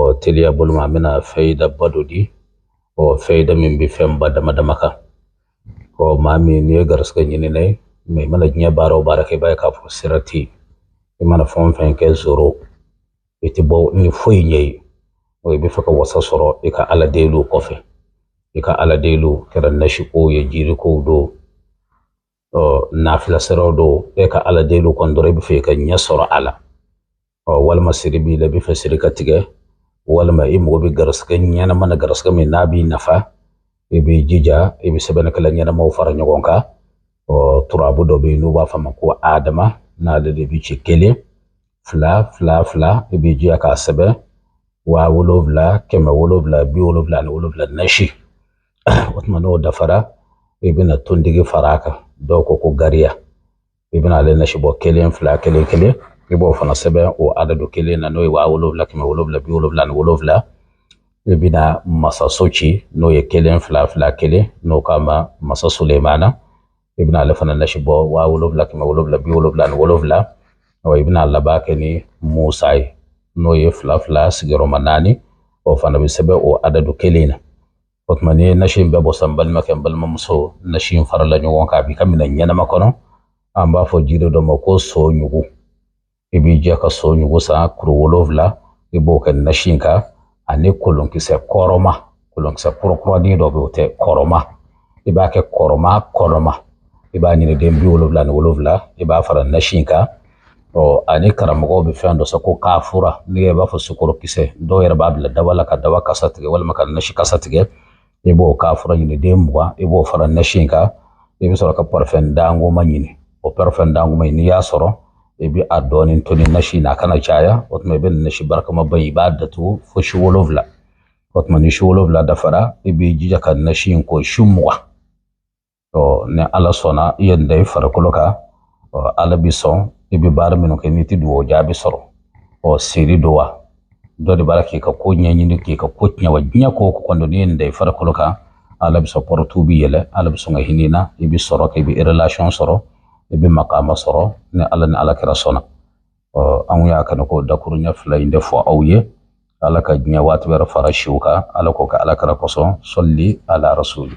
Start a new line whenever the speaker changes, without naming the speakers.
Ɔ teliya bolo ma, an bɛna fayidaba dɔ di. Ɔ fayida min bɛ fɛnba dama dama kan. Ɔ maa min n'i ye garisɛgɛ ɲinina ye, mɛ i mana diɲɛ baara o baara kɛ, i b'a ye k'a fɔ sira tɛ yen. I mana fɛn o fɛn kɛ, zoro, i tɛ bɔ ni foyi ɲɛ ye. Ɔ i bɛ fɛ ka wasa sɔrɔ i ka ala deliw kɔfɛ. I ka ala deliw kɛra nasikow ye, jirikow don, ɔ nafila siraw don, e ka ala deliw kɔni dɔrɔn, i bɛ fɛ i ka ɲɛ sɔrɔ a la. Ɔ walima siri b'i la, i bɛ fɛ siri ka tigɛ, walima i mago bɛ garisɛgɛ ɲɛnama na, garisɛgɛ min n'a b'i nafa, i b'i jija i bɛ sɛbɛnnikɛla ɲɛnamaw fara ɲɔgɔn kan. Ɔ turabu dɔ bɛ yen n'u b'a fɔ a ma ko Adama, n'ale de bɛ ci 1 2 2 2, i b'i jija k'a sɛbɛn 7977 nasi. O tuma n'o dafara, i bɛna tontigi fara a kan, dɔw ko ko gariya, i bɛna ale nasi bɔ 1 2 1 1, i b'o fana sɛbɛn o adadu kelen na, n'o ye 7777. I bɛna masaso ci, n'o ye 1 2 2 1, n'o k'a ma masa Sulemana, i bɛna ale fana nasi bɔ 7777. Ɔ i bɛna laban kɛ ni Musa ye, n'o ye 2 2 sigiyɔrɔma 4, o fana bɛ sɛbɛn o adadu kelen na. O tuma n'i ye nasi in bɛɛ bɔ sisan, n balimakɛ, n balimamuso, nasi in farala ɲɔgɔn kan, a b'i ka minɛn ɲɛnama kɔnɔ. An b'a fɔ jiri dɔ ma ko so ɲugu. I b'i jɛ ka so ɲugu san kuru 7, i b'o kɛ nasi in kan, ani kolonkisɛ kɔrɔma, kolonkisɛ kurakuranin dɔ bɛ yen, o tɛ kɔrɔma, i b'a kɛ kɔrɔma kɔnɔma, i b'a ɲini den 77, i b'a fara nasi in kan. Ɔ ani karamɔgɔw bɛ fɛn dɔ sɔrɔ ko kafura, n'i ye, i b'a fɔ sukarokisɛ, dɔw yɛrɛ b'a bila dawa la ka dawa kasa tigɛ walima ka nasi kasa tigɛ, i b'o kafura ɲini den 20, i b'o fara nasi in kan. I bɛ sɔrɔ ka parfɛn dangoma ɲini. O parfɛn dangoma in, n'i y'a sɔrɔ, i bɛ a dɔɔnin to ni nasi in na, a kana caya. O tuma i bɛ nasi barakamaba in, i b'a datugu fo su 7. O tuma ni su 7 dafara, i b'i jija ka nasi in ko su 20. Ɔ ni Ala sɔnna, i ye nin da i farikolo kan, ɔ Ala bi sɔn. I bɛ baara minnu kɛ, n'i tɛ dugawu jaabi sɔrɔ, ɔ seri don wa, dɔ de b'a la k'i ka ko ɲɛɲini, k'i ka ko tiɲɛ wa, diɲɛ ko o ko kɔni, n'i ye nin da i farikolo kan, Ala bɛ sɔn, pɔrɔtuw bɛ yɛlɛ, Ala bɛ sɔn ka hinɛ i na, i bɛ sɔrɔ kɛ, i bɛ relation sɔrɔ, i bɛ makama sɔrɔ, ni Ala ni Ala kɛra sɔnna. Ɔ anw y'a kanu k'o dakuruɲɛ 2 in de fɔ aw ye. Ala ka diɲɛ waati wɛrɛ fara siw kan, Ala k'o kɛ Ala kɛra kosɔn. Sɔli ala rasuli.